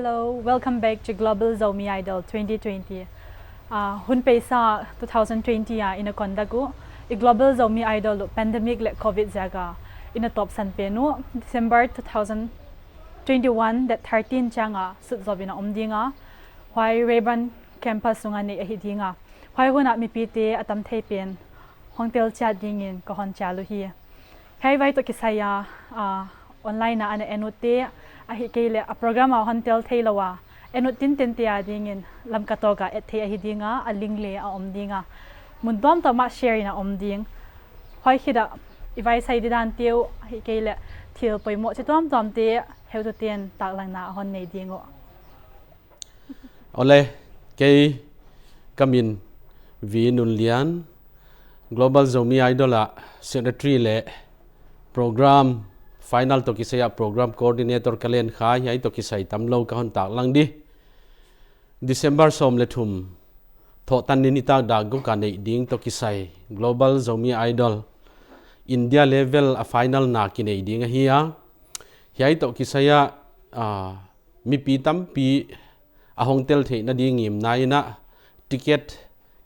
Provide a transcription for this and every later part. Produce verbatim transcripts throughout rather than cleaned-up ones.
Hello, welcome back to Global Zomi Idol twenty twenty. Ah, hun peisa two thousand twenty a i na conduct uh, i Global Zomi Idol uh pandemic leh covid ziak a i na tawpsan pen uh, December two thousand twenty-one, date thirteen chiang a sut zop in a om ding a. Huai Rayburn campus sung a nei ahi ding a. Huai hun a mipite a tam thei pen hong tel chiat dingin ka hon chial uhi. Hiai vai toh kisai a, ah, online a ana en ut te, ahihkeileh a program a hon tel theilou a en ut tinten te a dingin Lamka Talk a et theih ahi ding a, a link leh a om ding a. Mun tuamtuam ah share in a om ding. Huai khit a i vai sai didan te uh, ahihkeileh thil poimoh chi tuamtuam te heutute'n taklanna a hon nei ding uh. Awle, kei ka min V Nunlian, Global Zomi Idol a secretary leh program final toh kisai a program coordinator ka len kha, hiai toh kisai tamlou ka hon taklang di. December sawm leh thum, Thohtan ni nitak dak guk a neih ding toh kisai Global Zomi Idol India level a final na kinei ding ahi a. Hiai toh kisai a, ah, mipi tampi a hong tel theihna ding ngimna in a ticket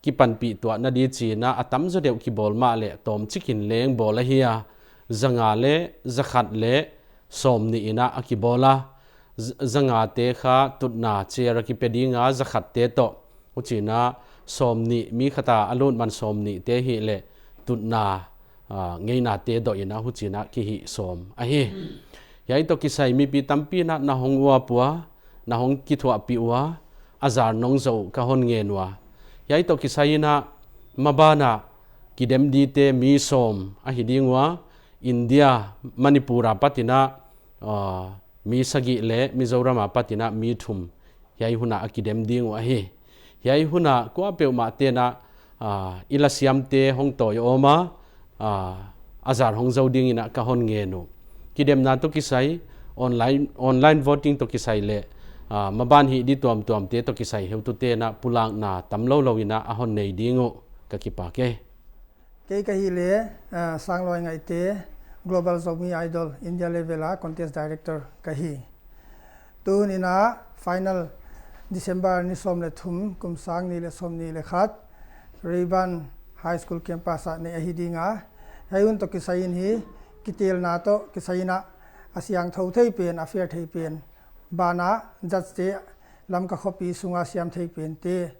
kipanpih tuahna di chi in a a tamzaw deuh kibawl mahleh tawmchik in leng bawl ahi a, zanga leh zakhat leh sawmnih in a a kibawl a. Z-, zangate kha tutna chair a kipe ding a, zakhatte toh huchiin a sawmnih, mi khat a a lut man sawmnih te hileh tutna, ah, ngeina te doh in a huchiin a kihih sawm ahi. Hiai toh kisai mipi tampi in a na hong uap ua, na hong kithuahpih ua, a zar nong zou ka hon ngen ua. Hiai toh kisai in a maban a kidem dite mi sawm ahi ding ua, India, Manipur a pat in a, ah, mi sagih leh Mizoram a pat in a mi thum hiai hun a a kidem ding uh ahi. Hiai hun a kuapeuhmah te'n a, ah, i lasiamte hong tawi om a, ah, a zar hong zou dingin a ka hon ngen uh. Kidemna toh kisai, online, online voting toh kisai leh, ah, maban hih di tuamtuamte toh kisai heutute'n a pulakna tamlou lou in a a hon nei ding uh, ka kipak e. Kei ka hih leh, ah, Sangluai Ngaihte, Global Zomi Idol India level a contest director ka hi. Tuhun in a final December ni sawm leh thum, kum sang nih leh sawmnih leh khat, Rayburn High School campus a neih ahi ding a. Hiai hun toh kisai in hi kitelna toh kisai in a a siangthou thei pen, a fair thei pen banah judge te Lamka khopi sunga siam thei pente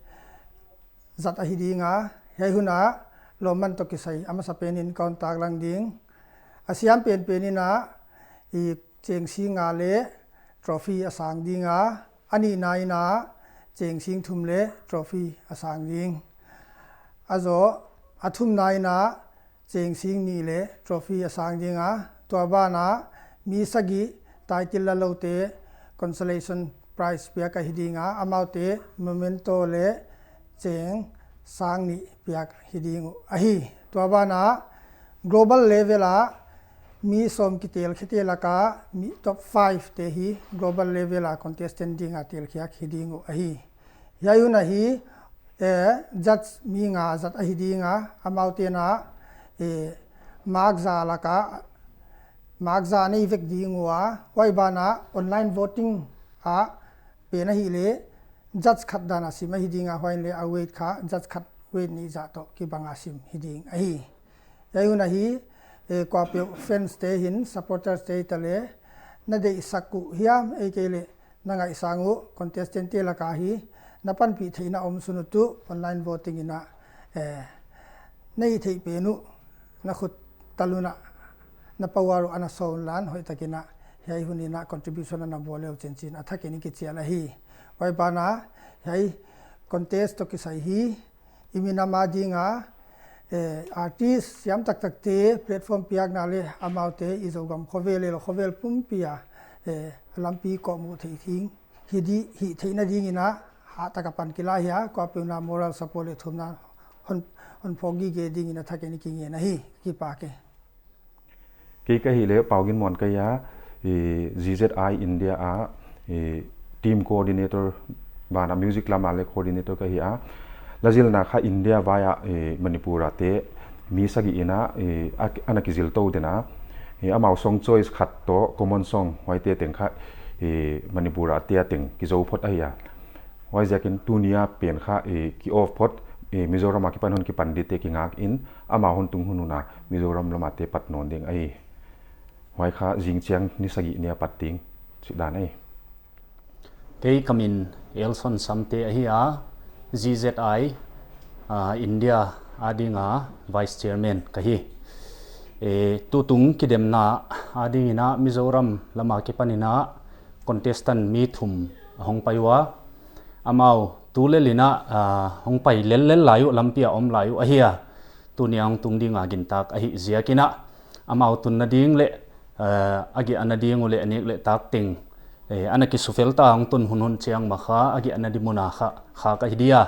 zat ahi ding a. Hiai hun a lawmman toh kisai a masapen in ka hon taklang ding. A siam penpen in a i cheng sing nga leh trophy a sang ding a, a nihna in a cheng sing thum leh trophy a sang ding. A zoh a thumna in a cheng sing nih leh trophy a sang ding a, tua banah mi sagih title la loute consolation prize piak ahi ding a, amaute memento leh cheng sang nih piak hi ding uh ahi. Tua banah global level a mi sawm kitel khete laka mi top five te hi global level a contestant ding a telkhiak hi ding uh ahi. Hiai hun a hi, eh, judge mi nga zat ahi ding a, amaute'n a, eh, mark za laka, mark za nei vek ding ua, huai banah online voting a pen ahihleh, judge khat dan a sim ahi ding a, huai leh a weight kha, judge khat weight nih zah toh kibang a sim hi ding ahi. Hiai hun a hi, eh, kuapeuh fans te hin, supporters te hi ta leh, na deihsak uh hiam, ahihkeileh, na ngaihsang uh, contestant te laka hi, na panpih theihna om sun uh tuh, online voting in a, eh, na hih theih pen uh, na khut tal un a, na power uh ana sawn lan, hoihtak in a, hiai hun in a contribution ana bawl leu chin chin, a thak in i kichial ahi. Huai banah, hiai contest toh kisai hi, i minam a ding a, eh, artist siam taktak te platform piakna leh amaute i Zogam khovel leh khovel pumpi a, eh, lampi koihmuh theih ding, hi di, hih theihna dingin a, hahtak a pan kila hi a, kuapeuhna moral support leh thumna hon, hon phawk gige dingin a thak in i kingen ahi, kipak e. Kei ka hih leh Pau Gin Muan ka hi a, i, Z Z I India a, i, team coordinator, banah music lam a leh coordinator ka hi a. La zilna kha India vai a, i, Manipur a te, mi sagih in a, i, a, ana kizil tou den a. I, amau song choice khat toh, common song, huaite teng kha, eh, Manipur a te a teng kizou phot ahi a. Huaiziakin tuni a pen kha, eh, ki off phot, eh, Mizoram a kipan hun kipan dite kingak in, amau hon tung hun hun a Mizoram lam a te pat nawn ding ahi. Huai kha zingchiang ni sagih ni a pat ding chih dan ahi. Kei ka min Elson Samte ahi a, G Z I, ah, India a ding a Vice Chairman ka hi. Eh, tutung kidemna a ding in a Mizoram lam a kipan in a contestant mi thum a hong pai ua. Amau tulel in a, ah, hong pai lellel lai uh, lampi a om lai uh ahi a. Tuni a hong tung ding a gintak ahih ziakin a, amau tunna ding leh, eh, a giahna ding uh leh a nek leh tak teng, eh, ana kisufel ta a hong tun hun hun chiang mah kha, a giahna di mun a kha, kha ka hi dia.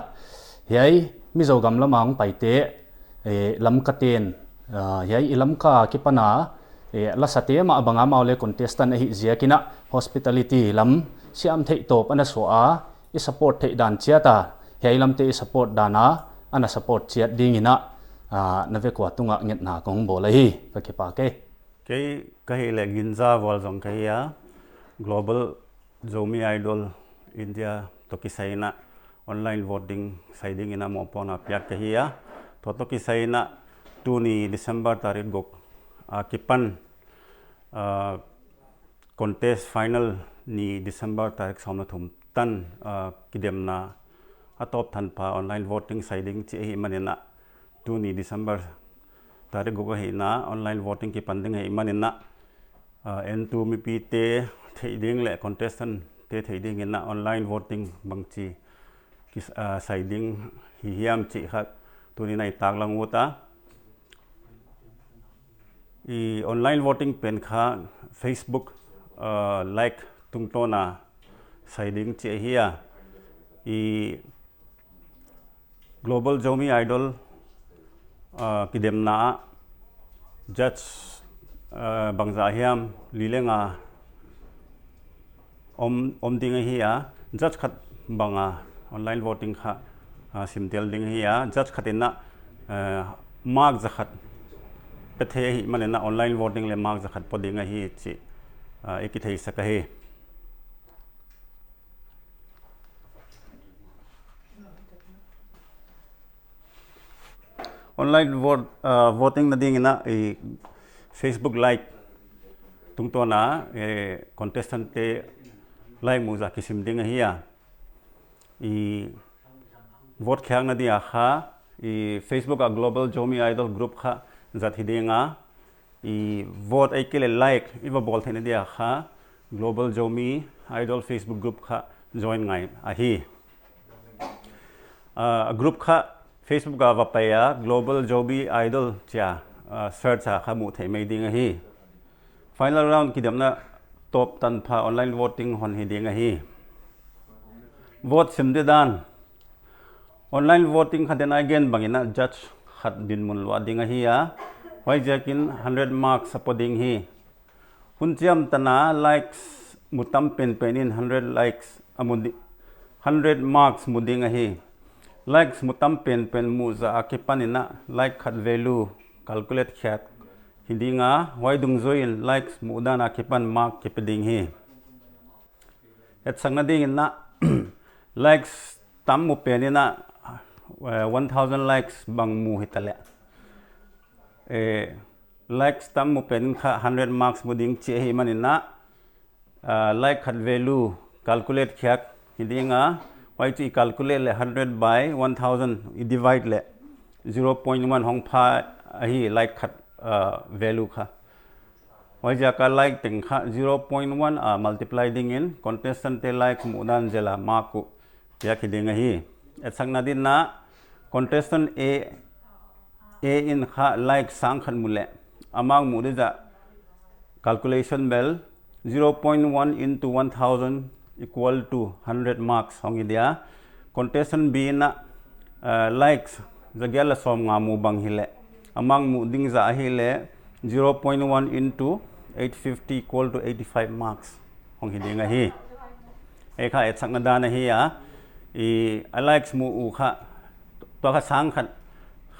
Hiai Mizo gam lam a hong paite, eh, Lamka ten, ah, hiai i Lamka kipan a, eh, lasate mah bang a amau leh contestant ahih ziakin a hospitality lam siam theih tawp ana suah a, i support theih dan chiat a, hiai lamte i support dan a, ana support chiat ding in a, ah, na vek ua tung a ngetna kong bawl ahi, ka kipak e. Kei ka hih leh Ginza Vualzong ka hi a, Global Zomi Idol India toh kisai in a online voting sai ding in a mohpuakna piak ka hi a. Tua toh kisai in a tuni December tarik guk a kipan, ah, contest final ni December tarik sawm leh thum tan, ah, kidemna a tawp than pha online voting sai ding chih ahih man in a, tuni December tarik guk ahih in a online voting kipan ding ahih man in a, ah, entu mipite theih ding leh contestant te theih ding in a online voting bangchi ki, ah, sai ding hi hiam chih kha tuni in a i taklang ut a. I online voting pen kha Facebook, ah, like tungtawn a sai ding chih ahi a. I Global Zomi Idol, ah, kidemna ah judge, ah, bangzah hiam li leh nga om, om ding ahi a, judge khat bang a online voting kha, ah, simtel ding ahi a, judge khat in a, ah, mark za khat pe thei ahih man in a online voting leh mark za khat po ding ahi chih, ah, i kitheisak ahi. Online vote, ah, voting na ding in a, i Facebook like tungtawn a, eh, contestant te like muh zah kisim ding ahi a. I vote khiakna dia kha, i Facebook a Global Zomi Idol group kha zat hi ding a. I vote ahihkeileh like i va bawl theihna dia kha Global Zomi Idol Facebook group kha join ngai ahi. Ah, group kha Facebook a va pai a, Global Zomi Idol chia, ah, search a kha muh theih mai ding ahi. Final round kidemna tawp tan pha online voting hon hi ding ahi. Vote sim di dan. Online voting kha den a i gen bang in a judge khat dinmun luah ding ahi a. Huaiziakin hundred marks a po ding hi. Hun chiam tan a likes mu tam penpen in hundred likes a mu di, hundred marks mu ding ahi. Likes mu tam penpen muh zah a kipan in a like khat value calculate khiak hi ding a, huai dungzui in likes muh dan a kipan mark kipe ding hi. Etsakna ding in a, likes tam mu pen in a, eh, one thousand likes bang mu hita leh, eh, likes tam mu pen in kha hundred marks mu ding chih ahih man in a, ah, like khat value calculate khiak hi ding a, huai chu i calculate leh hundred by one thousand i divide leh zero point one hong pha ahi like khat, ah, value kha. Huaiziak a like teng kha zero point one a multiply ding in contestant te like muh dan zel a mark uh piak hi ding ahi. Etsakna din a contestant A, A in kha like sang khat mu leh a mark muh di zah calculation bel zero point one into one thousand equal to hundred marks hong hi dia. Contestant B in a, eh, likes zagiat leh sawmnga mu bang hileh a mark muh ding zah ahileh zero point one into eight fifty equal to eighty-five marks hong hi ding ahi. Ei kha etsakna dan ahi a, i a likes muh uh kha, tua kha sang khat,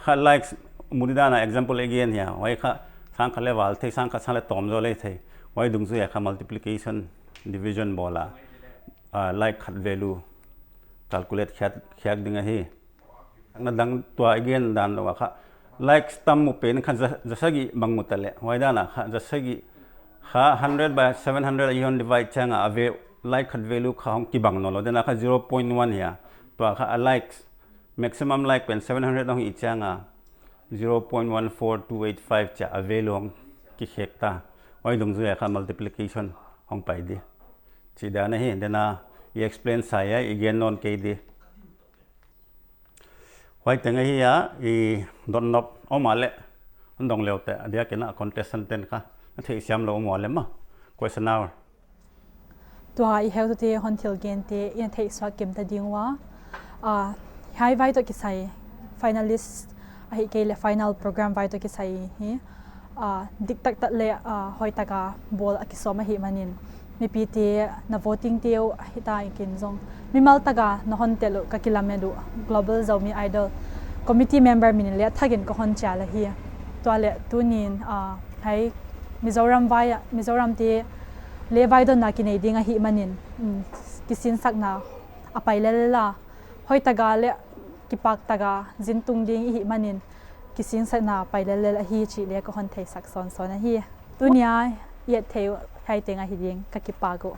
kha likes muh di dan a example again hia, huai kha sang khat leh val thei, sang khat sang leh tawm zaw leh thei, huai dungzui a kha multiplication division bawl a, ah, like khat value calculate khiak, khiak ding ahi. Na dang tua i gen dan lou a kha, likes tam mu pen kha za, za sagih bang mu ta leh. Huai dan a kha za sagih kha hundred by seven hundred a hon divide chiang a, a ve, like khat value kha hong kibang nawnlou. Then a kha zero point one hi a. Tua kha a likes, maximum like pen seven hundred hong hih chiang a, zero point one four two eight five chia a value hong kikhek ta. Huai dungzui a kha multiplication hong pai di. Chih dan ahi, then a i explain sa a, i gen nawn kei di. Huai teng ahi a, i dot nop om a leh, hon dong leu te, a diak in a contestant ten kha, na theihsiam lou om a leh maw. Question hour. Tua i heutute hon thil gente, i na theihsuak kim ta ding ua. Ah, hiai vai toh kisai, finalist ahihkeileh final program vai toh kisai hi, ah, diktak tak leh, ah, hoihtak a bawl a kisawm ahihmanin, mipite na voting te uh hita in kin zong, mimal tak a na hon tel uh ka kilamen uh, Global Zomi Idol committee member min in leh thak in ka hon chial ahi. Tua leh tuni'n, ah, hiai Mizoram vai, Mizoram te leh vaidonna kinei ding ahihmanin, mm, kisinsakna a pai lellel a, hoihtak a leh kipak tak a zin tung ding i hihmanin, kisinsakna pai lellel ahi chih leh ka hon theisak sawnsawn ahi. Tuni a i et theih uh hiai teng ahi ding, ka kipak uh.